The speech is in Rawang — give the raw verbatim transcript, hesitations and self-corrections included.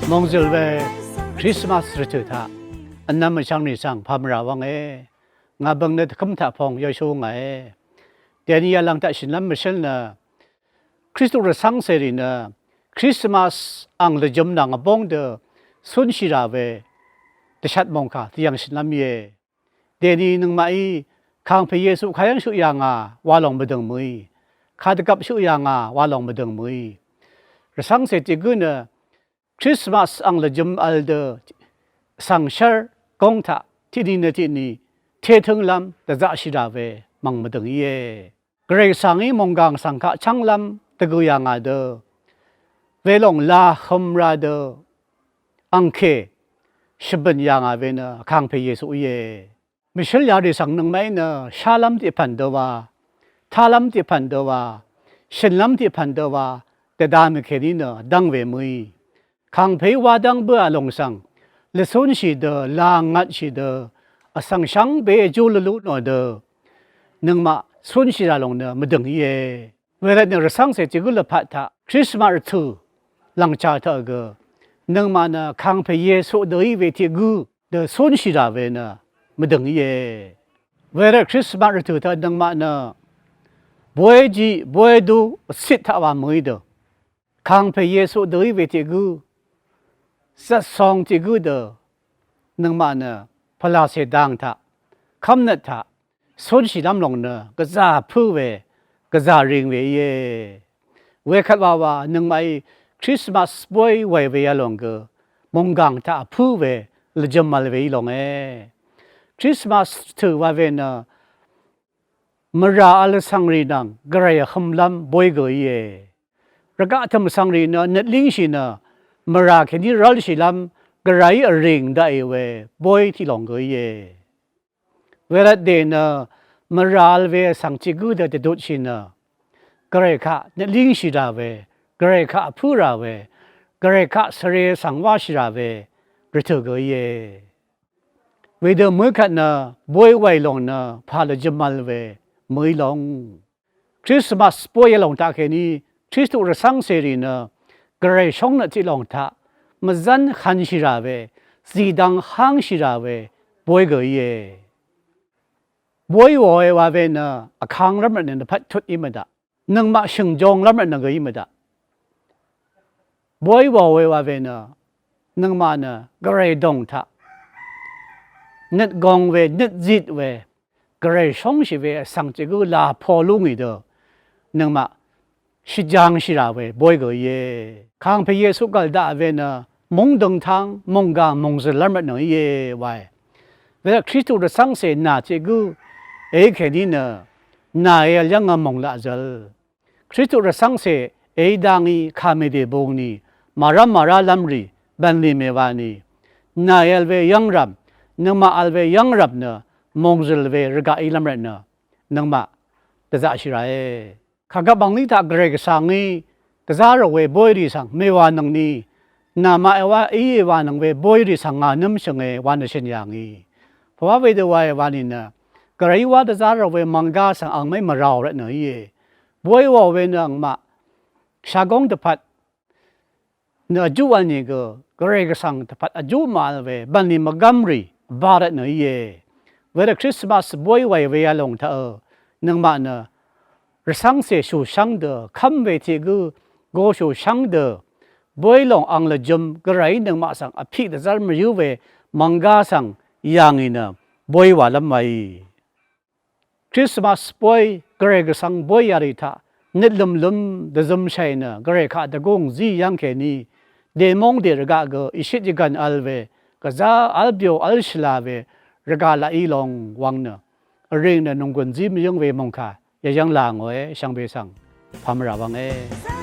Mòngzø̀l we Krismas rvtø̀ taq vnvm vchvngrì svng pàmvrà wv́nge. Ngà bø̀ng nø dvkǿm taq pong Yesu ngàe. Dèni yalvng taq shø̀nlv́m mvshǿl nø Kristu rvcv́ngcèrì nø Krismas ang lvjø̄m nvng vbóng dø cúnshì rà we dvshat mòngkà dvyv̀ng shø̀nlv́m íe. Dèni nøngmaqí kàngpè Yesu kayv́ng shuq yà ngà wa lòng mvdø̀ng mø̀í, kadvgvp shuq yà ngà wa lòng mvdø̀ng mø̀í. Rvcv́ngcè tiq gǿ nø Krismas ang lvjø̄m vl dø vsvng shv́r góng taq tiqni nø tiqni tétǿnglv́m dvzaqshì rà we mv̀ng mvdø̀ng íe. Gvray svng í mònggàng svng kaq chv́nglv́m dvgø yà ngà dø welòng la hø̄m ra dø angkè shvbø̀n yà ngà we nø kàngpè Yesu íe. Mvshǿl yarì svng nøngmaqí nø shálv́m tiq pv̀n dø wa, tálv́m tiq pv̀n dø wa, shø̀nlv́m tiq pv̀n dø wa dvda mì kèní nø dv́ng we mø̀í. Kàngpèí wá dv́ng bǿà lòng svng lvcúnshì dø, la ngvtshì dø, vsvng shvngbe jú lvlú nò dø nøngmaq cúnshì rà lòng nø mvdø̀ng íe. Wervt nø rvcv́ngcè tiq gǿ lvpat taq Krismas rvtø̀ lv̀ngchà taq gø nøngmaq nø kàngpè Yesu dø í we tiq gǿ dø cúnshì rà we nø mvdø̀ng íe. Wervt Krismas rvtø̀ taq nøngmaq nø boy jiq boy dú vcit taq wa mø̀í dø kàngpè Yesu dø í we tiq gǿ zvtsong tiq gǿ dø nøngmaq nø pvlàcè dang taq kv́mnøt taq cúnshìlv́m lòng nø gvzà pǿ we gvzà ring we íe. Wekvt wawa nøngmaqí Krismas boy wàì we yalòng gø mònggàng taq vpǿ we lvjø̄m vl we í longe. Krismas tø̀ wa we nø mvrà vl vsvngrì nvng gvray vhø̄mlv́m boy gø íe. Rvgaq tø̀m vsvngrì nø nøt língshì nø mvrà kèní rv́lshìlv́m gvrayí vrìng daqì we boy tiq lòng gø íe. Wervt dè nø mvrà vl we vsvng tiq gǿ dø dvdutshì nø gvray kaq nøt língshì rà we, gvray kaq vpǿ rà we, gvray kaq svre svng wáshì rà we rvtø̀ gø íe. Wedø mø̀í kvt nø boy wàì lòng nø pà lvjø̄m vl we mø̀í long. Krismas boy yalòng taq kèní Kristu rvcv́ngcèrì nø gvray shóngnøt tiq lòng taq mvzv́n hv̄nshì rà we, zìdvng hángshì rà we boy gø íe. Boy wàòe wa we nø vkanglv́m rvtnø nvpvt tut í mvdaq. Nøngmaq shø̀ngjōnglv́m rvtnø gø í mvdaq. Boy wàòe wa we nø nøngmaq nø gvray dòng taq nøt gong we, nøt zit we, gvray shóngshì we vsvng tiq gǿ làpò lú ngì dø nøngmaq shvjangshì rà we boy gø íe. Kàngpè Yesu gv̀l daq we nø mungdøng táng mònggàng mòngzø̀llv́m rvtnø íe wae. Wervt Kristu rvcv́ngcè nà tiq gǿ èí kèní nø nàe vl yv́ng vmòng laq zøl. Kristu rvcv́ngcè èí dá ngí kàmèdè bung ni màrv́m màrálv́m rì bv̀nlì mèwani nàe vl we yv́ng rv̀m, nøngmaq vl we yv́ng rv̀m nø mòngzø̀l we rvgaq ílv́m rvtnø nøngmaq dvzaqshì ràe. Kàgvp angní taq gvray gvsvng í dvzá rò we boy rì svng mèwànøngni nàmaq èwá íe wànøng we boy rì svng ngà nǿm shø̀nge wa nø shø̀n yà ngì. Pvwá wedø wae wa nìnø gvrayí wá dvzá rò we mv̀nggá svng angmaqí mvràò rvtnø íe. Boy wàò we nø angmaq shagóng dvpvt nø vjú vl nìgø gvray gvsvng dvpvt vjú màvl we bv̀nlì mvgv́mrì vbā rvtnø íe. Wervt Krismas boy wàì we yalòng taqø nøngmaq nø rvcv́ngcè shùshv́ng dø kv́m we tiq gǿ go shùshv́ng dø boy lòng ang lvjø̄m gvrayí nøngmaq svng vpiq dvzv́r mvyǿ we mv̀nggá svng yà ngì nø boy wàlv́m waí. Krismas boy gvray gvsvng boy yarì taq nøt lø̀mlø̀m dvzømshàì nø gvray kaq dvgùng zí yv́ng kèní dèmóng dè rvgaq gø ìshit yvgv̀n vl we gvzá v́l byo v́l shvla we rvgaq laq í long wvng nø vrìng nø nònggùn zí mvyǿng we mòngkà yvyv́ng là ngòe shvngbe svng pàmvrà wvnge.